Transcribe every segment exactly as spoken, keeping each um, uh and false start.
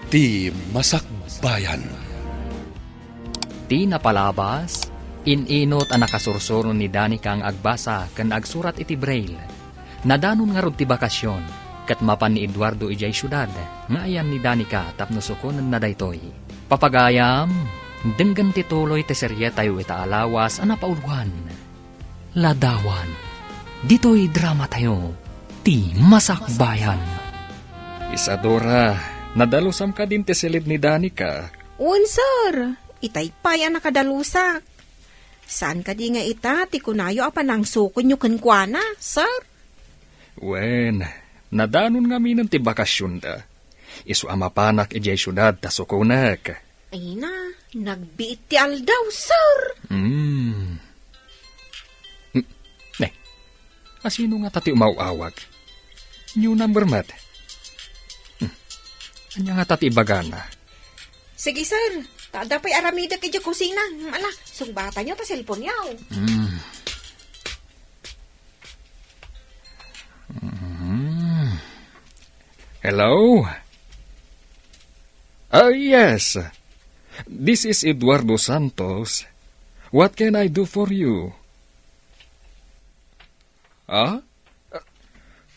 Ti Masakbayan. Ti napalabas, in-inut a nakasursuro ni Danica nga agbasa ken agsurat iti braille. Nadanon ngarud ti bakasyon, ket mapan ni Eduardo idiay siudad nga ayan ni Danica tapno sukonenna daytoy. Papagayam, denggen ti tuloy ti serietayo ita a lawas a napauloan. Ladawan. Ditoy dramatayo, Ti Masakbayan. Isadora, nadalusam kadin ti silid ni Danica? Wen, sir. Itay pay a nakadalusak. Saan kadi nga ita ti kunayo a panangsukonyo kenkuana, sir? Wen, nadanon ngaminen ti bakasyonda. Isu a mapanak idiay siudad ta sukonek. Ay na, nagbiit ti aldaw, sir. Hmm. Hmm. Ne, asino ngata ti umaw-awag? New number met. Hmm. Ania ngata ti ibagana? Sige, sir. Ta adda pay aramidek idiay kusina. Ala, sungbatanyo ta cellphone-yo. Hmm. Mhm. Hello? Ah, yes. This is Eduardo Santos. What can I do for you? Ah?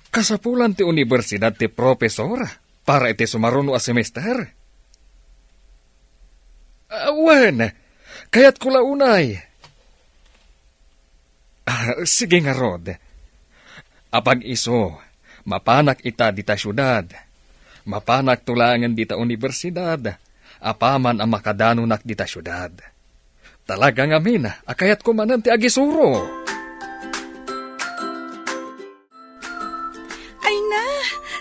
Kasapulan ti unibersidad ti profesor para iti sumaruno a semester? Ah, wen, kayatko la unay. Ah, sige ngarud. Apag isu, mapanak ita dita siudad. Mapanakto laengen dita universidad, apaman a makadanonak dita siudad. Talaga ngamin a kayatko manen ti agisuro. Ay na,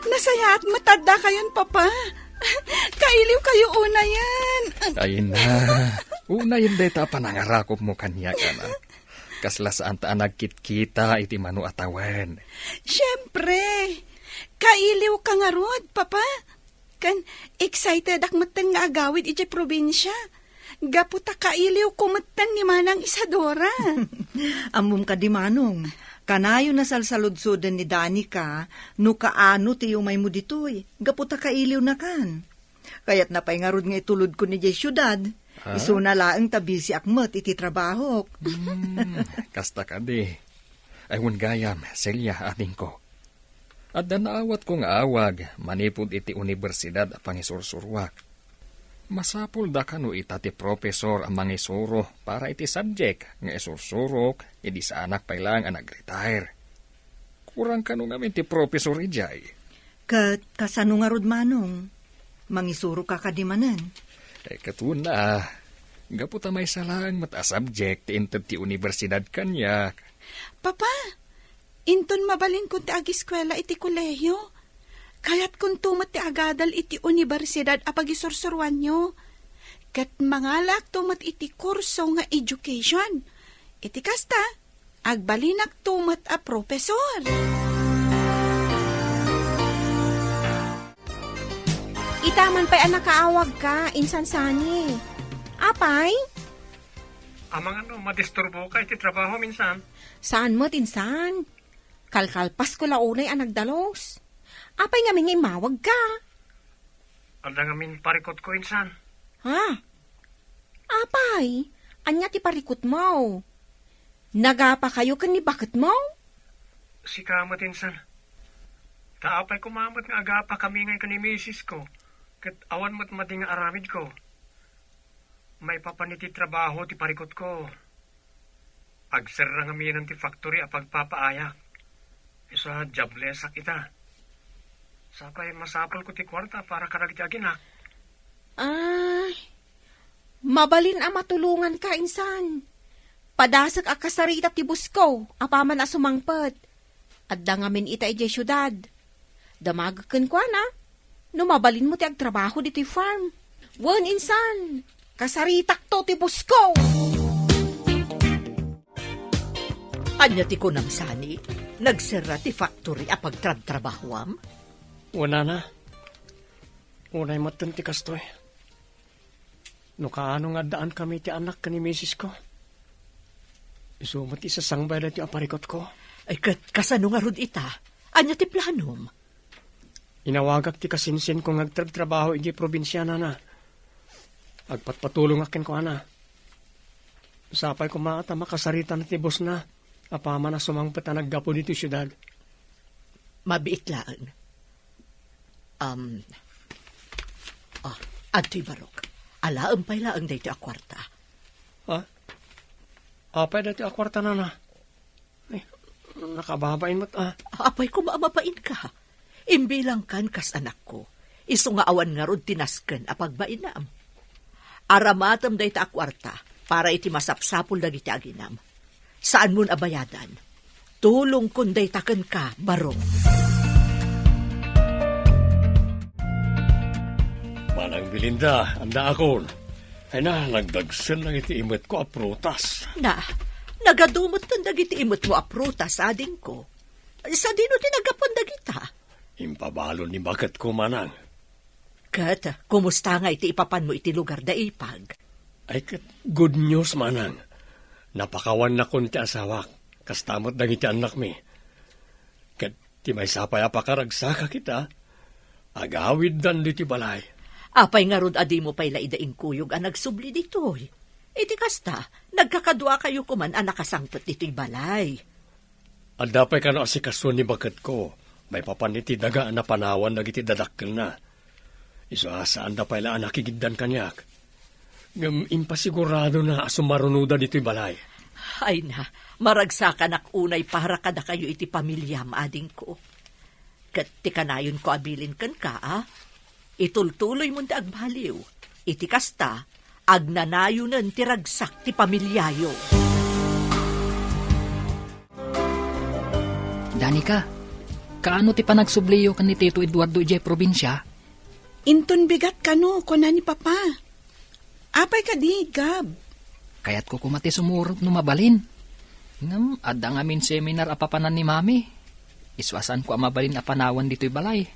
nasayaat met ta addakayon, Papa. Kailiwkayo unayen. Ay na, unayen dayta a panangarakupmo kaniak, anak. Kasla saanta a nagkitkita iti mano a tawen. Siempre, kailiwka ngarud, Papa. Ken excitedak metten nga agawid idiay probinsia. Gapu ta kailiwko metten ni Manang Isadora. Ammom kadi, Manong, kanayon a salsaludsoden ni Danica no kaano ti umaymo ditoy, gapu ta kailiwnakan. Kayatna pay ngarud nga itulodkon idiay siudad. Ah? Isuna laeng ta bisiak met iti trabahok. Hmm, kasta kadi. Ay, wen gayam, Celia, adingko. Adda naawatko nga awag manipud iti universidad a pangisursuroak. Masapulda kano ita ti profesor a mangisuro para iti subject nga isursurok idi saanak pay laeng a nag-retire? Kurang kano ngamin ti profesor idiay? Ket kasano ngarud, Manong? Mangisuroka kadi manen? Eh, ket wen a, gapu ta maysa laeng met a subject ti inted ti universidad kaniak. Papa, inton mabalinkon ti agiskuela iti kolehiyo, kayatkonto met ti agadal iti universidad a pagisursuroanyo. Ket mangalaakto met iti kurso nga education. Iti kasta, agbalinakto met a profesor. Itaman pay a nakaawagka, Insan Sani. Apay? Amangan no madisturboka iti trabaho, Insan? Saan met, Insan. Kalkalpasko la unay a nagdalus. Apay ngamin nga immawagka? Adda ngamin parikutko, Insan. Ha? Apay, ania ti parikutmo? Nagapakayo ken ni baketmo? Sika met, Insan. Ta apay koma met nga agapakami ngay ken ni misisko, ket awan met madi nga aramidko. Maipapan iti trabaho ti parikutko. Agserra ngaminen ti factory a pagpapaayak. Isu a joblessak ita. Sapay masapulko ti kuarta para kadagiti aginak. Ay, mabalin a matulonganka, Insan. Padasek a kasarita ti busko, apaman a sumangpet. Adda ngamin ita idiay siudad. Damagek kenkuana, no mabalinmo ti agtrabaho ditoy farm. Wen, Insan, kasaritakto ti busko! Ania ti kunam, Sani? Nagserra ti factory a pagtrabtrabahoam? Wen, Nana. Unay metten ti kastoy. No kaano nga addaankami ti anak ken ni misisko, isu met ti sasangbayan daytoy a parikutko. Ay, ket kasano ngarud ita? Ania ti planom? Inawagak ti kasinsinko nga agtrabtrabaho idiay probinsia, nana. Agpatpatulongak kenkuana. Sapay koma ta makasaritan ti bosna apaman a sumangpet a naggapu ditoy siudad. Mabiit laeng. Um, ah, adtoy barok. Alaem pay laeng daytoy a kuarta. Ha? Apay daytoy a kuarta, nana? Eh, nakababain met, ah. Apay koma a mabainka. Imbilangkan kas anakko. Isu nga awan ngarud ti nasken a pagbainam. Aramatem dayta a kuarta para iti masapsapul dagiti aginam. Saanmon a bayadan. Tulongkon dayta kenka, barok. Manang Belinda, andaakon. Ay na, nagdagsen lang iti imetko a prutas. Na, nagadu metten dagiti imetmo a prutas, adingko. Sadino ti naggapuan dagita? Impabalon ni baketko, manang. Ket, kumusta ngay ti ipapanmo iti lugar da Ipag? Ay, ket good news, manang. Napakawannakon ti asawak, kasta met dagiti annakmi. Ket ti maysa pay a pakaragsakak ita, agawiddan ditoy balay. Apay ngarud a dimo pay la ida inkuyog a nagsubli ditoy? Iti kasta, nagkakaduakayo koman a nakasangpet ditoy balay. Adda pay kano asikaso ni baketko, maipapan iti daga a napanawan dagiti dadakkelna. Isu a saanda pay la a nakigiddan kaniak. Ngem impasiguradona a sumarunoda ditoy balay. Ay na, maragsakanak unay para kadakayo iti pamiliam, adingko. Ket ti kanayonko a bilin kenka, a, itultuloymon ti agbaliw. Iti kasta, agnanayonen ti ragsak ti pamiliayo. Danica, kaano ti panagsubliyo ken ni Tito Eduardo idiay probinsia? Inton bigat kano, kuna ni Papa. Apay kadi, Gab? Kayatko koma ti sumurot no mabalin. Ngem adda ngamin seminar a papanan ni Mami. Isu a saanko a mabalin a panawan ditoy balay.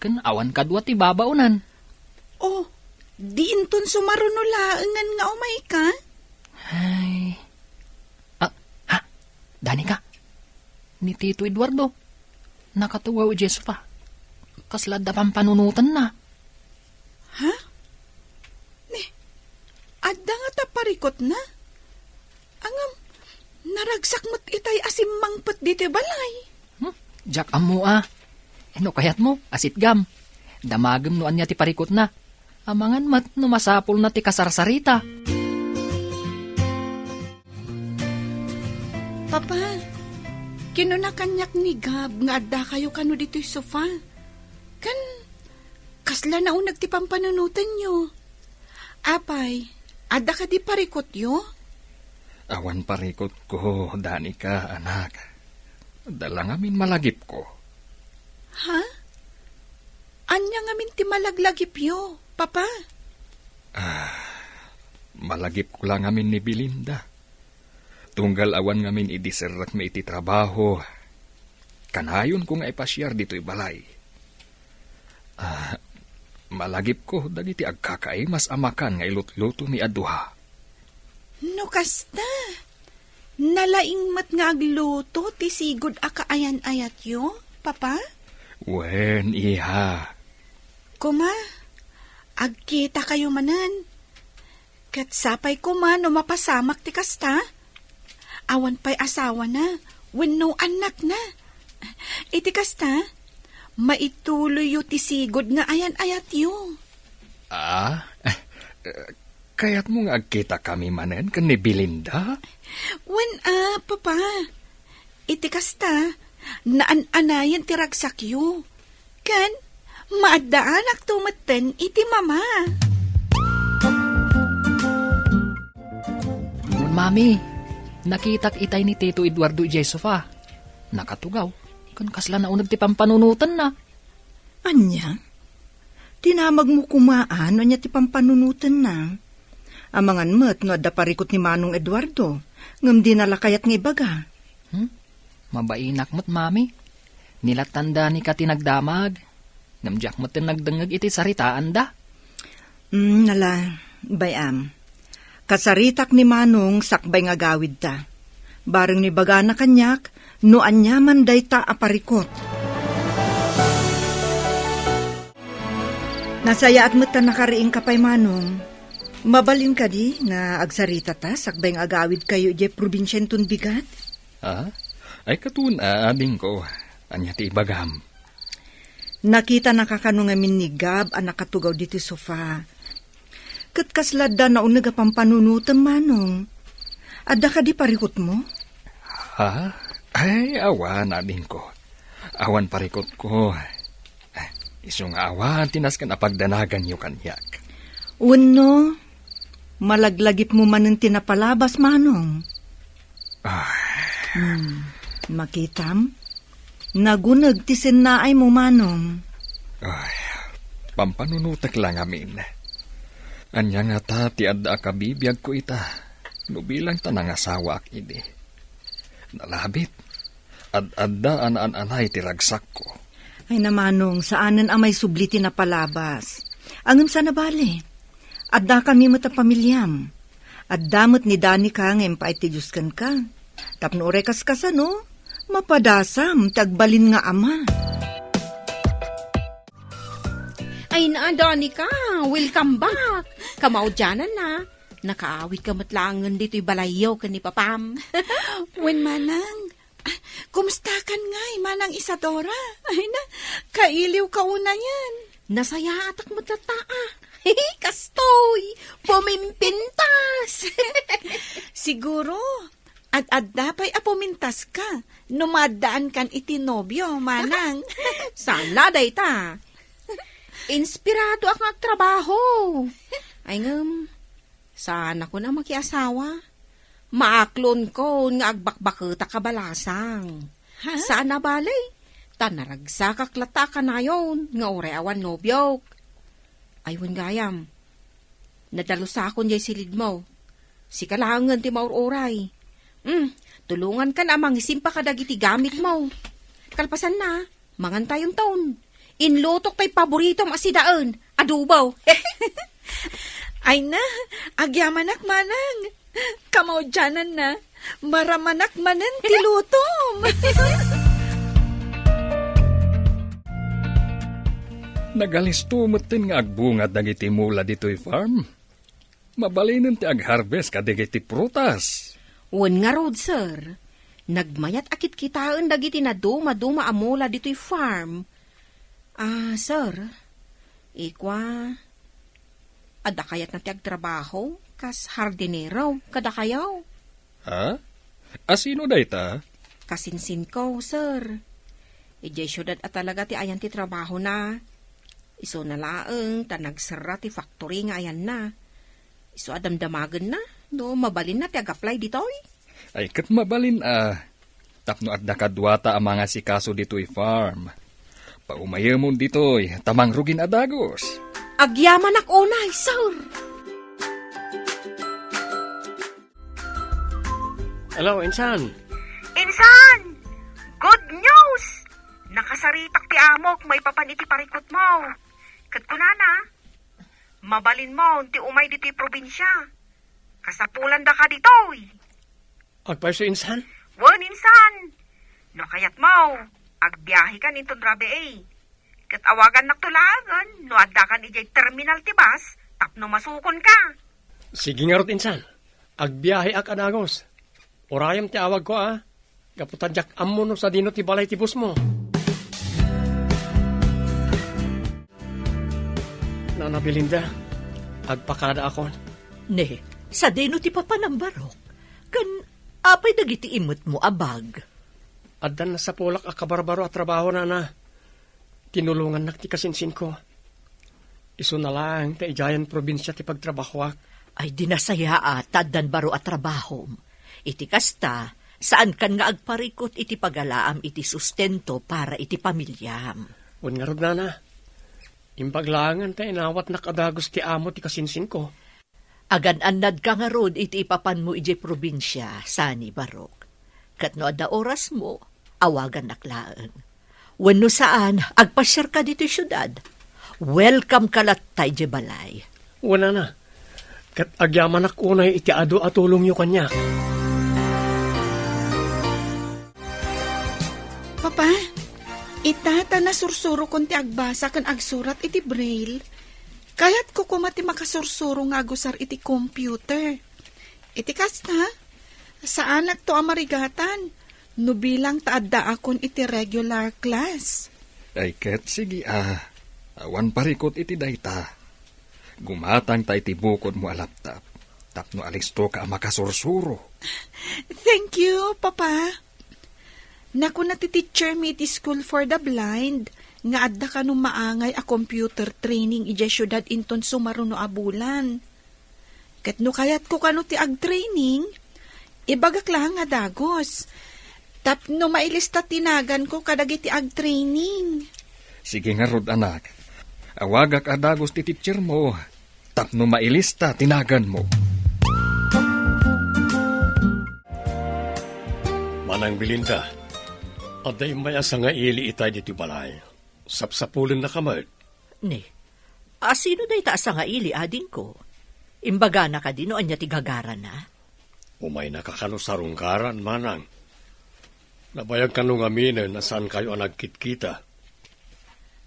Ken awan kadua ti babaonan. Oh, di inton sumaruno laengen nga umayka? Ay. Ah, ha? Danica? Ni Tito Eduardo. Nakatugaw idiay sofa. Kasla adda pampanunotenna. Ha? Ni, adda ngata parikutna? Ngem, naragsak met itay a simmangpet ditoy balay. Hmm? Diak ammo a. No kayatmo, asitgam. Damagem no ania ti parikutna. Amangan met no masapulna ti kasarsarita. Papa, kinuna kaniak ni Gab nga addakayo kano ditoy sofa. Ken, kasla nauneg ti pampanunotenyo. Apay, adda kadi parikutyo? Awan parikutko, Danica, anak. Adda la ngamin malagipko. Ha? Ania ngamin ti malaglagipyo, Papa? Ah, malagipko la ngamin ni Belinda. Tunggal awan ngamin idi serrekmi iti trabaho, kanayonko nga ipasiar ditoy balay. Ah, malagipko dagiti agkakaimas a makan nga ilutlutomi a dua. No kasta, nalaing met nga agluto ti sigud a kaayan-ayatyo, Papa? Wen, iha. Kuma, agkitakayo manen. Ket sapay koma no mapasamak ti kasta? Awan pay asawana wenno annakna. Iti kasta, maituloyyo ti sigud nga ayan-ayatyo. Ah? Kayatmo nga agkitakami manen ken ni Belinda? Wen a, Papa. Iti kasta, naan-anayen ti ragsakyo. Ken, maaddaanakto metten iti Mama. Wen, Mami, nakitak itay ni Tito Eduardo idiay sofa. Nakatugaw, ken kasla nauneg ti pampanunotenna. Ania? Dinamagmo koma a no ania ti pampanunotenna. Amangan met no adda parikut ni Manong Eduardo, ngem dina la kayat nga ibaga. Hmm? Mabainak met, Mami. Ni la Danica ti nagdamag. Ngem diak met nagdengngeg iti saritaanda. Hmm, nala, bay-am. Kasaritak ni Manong sakbay nga agawidta. Bareng no ibagana kaniak no aniaman dayta a parikut. Nasayaat met ta nakariingka pay, Manong. Mabalin kadi nga agsaritata sakbay nga agawidkayo idiay probinsia inton bigat? Ah? Ay, katon, ah, adingko. Ania ti ibagam? Nakitanaka kano ngamin ni Gab a nakatugaw ditoy sofa. Ket kasla adda nauneg a pampanunotem, Manong. Adda kadi parikutmo? Ha? Ay, awan, adingko. Awan parikutko. Isu nga awan ti nasken a pagdanaganyo kaniak. Wenno, malaglagipmo manen ti napalabas, Manong? Ah. Hmm, makitam? Naguneg ti sennaaymo, Manong. Ay, pampanunotek la ngamin. Ania ngata ti adda a kabibiagko ita no bilang ta nangasawaak idi? Nalabit. Ad-adda a naan-anay ti ragsakko. Ay na, Manong, saanen a maisubli ti napalabas. Ngem saan a bale. Addakami met a pamiliam. Adda met ni Danica nga impaay ti Dios kenka. Tapno uray kaskasano, mapadasam ti agbalin nga ama. Ay na, Danica, welcome back. Kamaudiananna, nakaawidka met laengen ditoy balayyo ken ni Papam. Wen, Manang. Ah, kumustakan ngay, Manang Isadora? Ay na, kailiwka unayen. Nasayaatak met latta, ah. Kastoy, pumimpintas. Siguro, ad-adda pay a pumintaska no maaddaankan iti nobio, Manang. Saan la dayta? Inspiradoak nga agtrabaho. Ay ngem, saanakon a makiasawa. Maaklonkon nga agbakbaketak a balasang. Ha? Saan a bale, ta naragsakak latta a kanayon nga uray awan nobiok. Ay, wen gayam. Nadalusakon jay silidmo. Sika laengen ti maur-uray. Mm, tulongankan a mangisimpa kadagiti gamitmo. Kalpasanna, mangantayonton. Inlutok tay paboritom a sidaen, adobo. Ay na, agyamanak, Manang. Kamaudiananna, maramanak manen ti lutom. Nagalisto metten nga agbunga dagiti mula ditoy farm. Mabalinen ti agharvest kadagiti prutas. Wen ngarud, sir. Nagmayat a kitkitaen dagiti nadumaduma a mula ditoy farm. Ah, sir. Ikua, adda kayatna ti agtrabaho kas hardinero kadakayo? Ha? A sino dayta? Kasinsinko, sir. Idiay siudad a talaga ti ayan ti trabahona. Isuna laeng ta nagserra ti factory nga ayanna. Isu a damdamagenna no mabalinna ti ag-apply ditoy. Ay, ket mabalin a. Tapno adda kaduata a mangasikaso ditoy farm. Paumayemon ditoy, ta mangrugin a dagus. Agyamanak unay, sir. Hello, insan. Insan! Good news! Nakasaritak ti amok maipapan iti parikutmo. Ket kunana, mabalinmo ti umay ditoy probinsia. Kasapulandaka ditoy. Agpayso, insan? Wen, insan. No kayatmo, agbiahekan inton rabii. Ket awagannakto laengen no addakan idiay terminal ti bus tapno masukonka. Sige ngarud, insan. Agbiaheak a dagus. Urayem ti awagko, a. Gapu ta diak ammo no sadino ti balay ti busmo. Nana Belinda, agpakadaakon. Ne, sadino ti papanam, Barok? Ken apay dagiti immetmo a bag? Addan nasapulak a kabarbaro a trabaho, nana. Tinulongannak ti kasinsinko. Isuna laeng ta idiayen probinsia ti pagtrabahoak. Ay, di nasayaat ta addan baro a trabahom. Iti kasta, saankan nga agparikut iti pagalaam iti sustento para iti pamiliam. Wen ngarud, nana. Imbag laengen ta inawatnak a dagus ti amo ti kasinsinko. Agan-annadka ngarud iti ipapanmo idiay probinsia, saan ni Barok. Ket no adda orasmo, awagannak laeng. Wenno saan, agpasiarka ditoy siudad. Welcome ka latta idiay balay. Wen, nana. Ket agyamanak unay iti adu a tulongyo kaniak. Papa, ita ta nasursurokon ti agbasa ken agsurat iti braille. Kayatko koma ti makasursuro nga agusar iti computer. Iti kasta, saanakto a marigatan no bilang ta addaakon iti regular class. Ay ket, sige a, awan parikut iti dayta. Gumatangta iti bukodmo a laptop tapno alistoka a makasursuro. Thank you, Papa. Nakuna ti teacher mi iti School for the Blind nga adda kano maangay a computer training idiay siudad inton sumaruno a bulan. Ket no kayatko kano ti agtraining, ibagak laeng a dagus. Tapno mailista ti naganko kadagiti agtraining. Sige ngarud, anak. Awagak a dagus ti teacher mo tapno mailista ti naganmo. Manang Belinda, adda immay a sangaili itay ditoy balay. Sapsapulennaka met. Ni, asino dayta a sangaili, adingko? Imbagana kadi no ania ti gagarana? Umaynaka kano sarungkaran, manang. Nabayag kano ngaminen a saankayo a nagkitkita.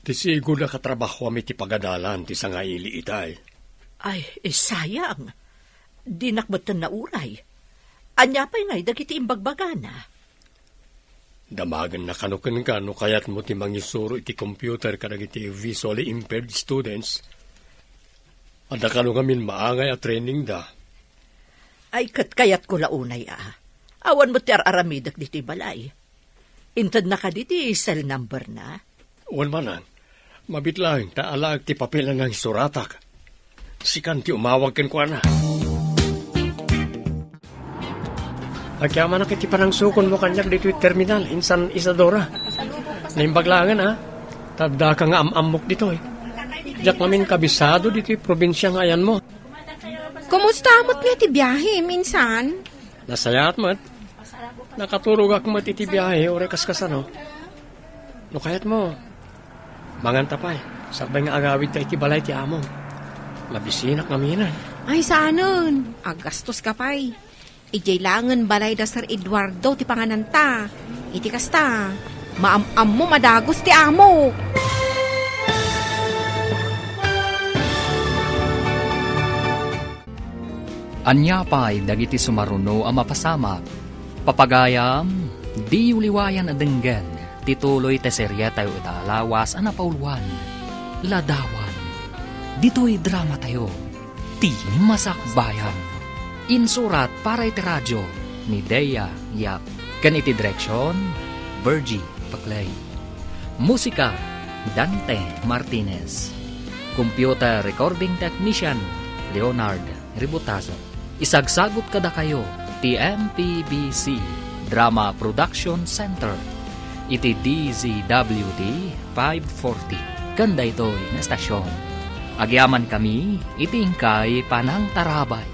Ti sigud a katrabahoam iti pagadalan ti sangaili itay. Ay, eh, sayang. Dinak metten nauray. Ania pay ngay dagiti imbagbagana? Damagenna kano kenka no kayatmo ti mangisuro iti computer kadagiti visually impaired students. Adda kano ngamin maangay a training da. Ay, ket kayatko la unay a. Awan met ti ar-aramidek ditoy balay. Intedna kadi ti cell number na? Wen, manang. Mabiit laeng ta alaek ti papel a nangisuratak. Sikan ti umawag kenkuana. Agyamanak iti panangsukonmo kaniak ditoy terminal, insan Isadora. Naimbag laengen, a. Ta addaka nga am-ammok ditoy. Diak ngamin kabisado ditoy probinsia nga ayanmo. Kumusta met nga ti biahe, minsan? Nasayaat met. Nakaturogak met iti biahe, uray kaskasano. No kayatmo, manganta pay. Sakbay nga agawidta iti balay ti amom. Mabisinak ngaminen. Ay, saanen. Aggastoska pay. Idiay laengen balay da Sir Eduardo ti pangananta. Iti kasta, maam-ammom a dagus ti amo. Ania pay dagiti sumaruno a mapasamak? Papagayam, diyo liwayan a denggen ti tuloy ti serietayo ita a lawas a napauluan, Ladawan. Ditoy dramatayo, ti Masakbayan. Insurat para iti radio ni Dea Yap. Ken iti direksion, Virgie Paclay. Musika, Dante Martinez. Computer recording technician, Leonard Ributazo. Isagsagut kadakayo ti M P B C Drama Production Center iti D Z W T five forty ken daytoy nga estasion. Agyamankami iti inkay panangtarabay.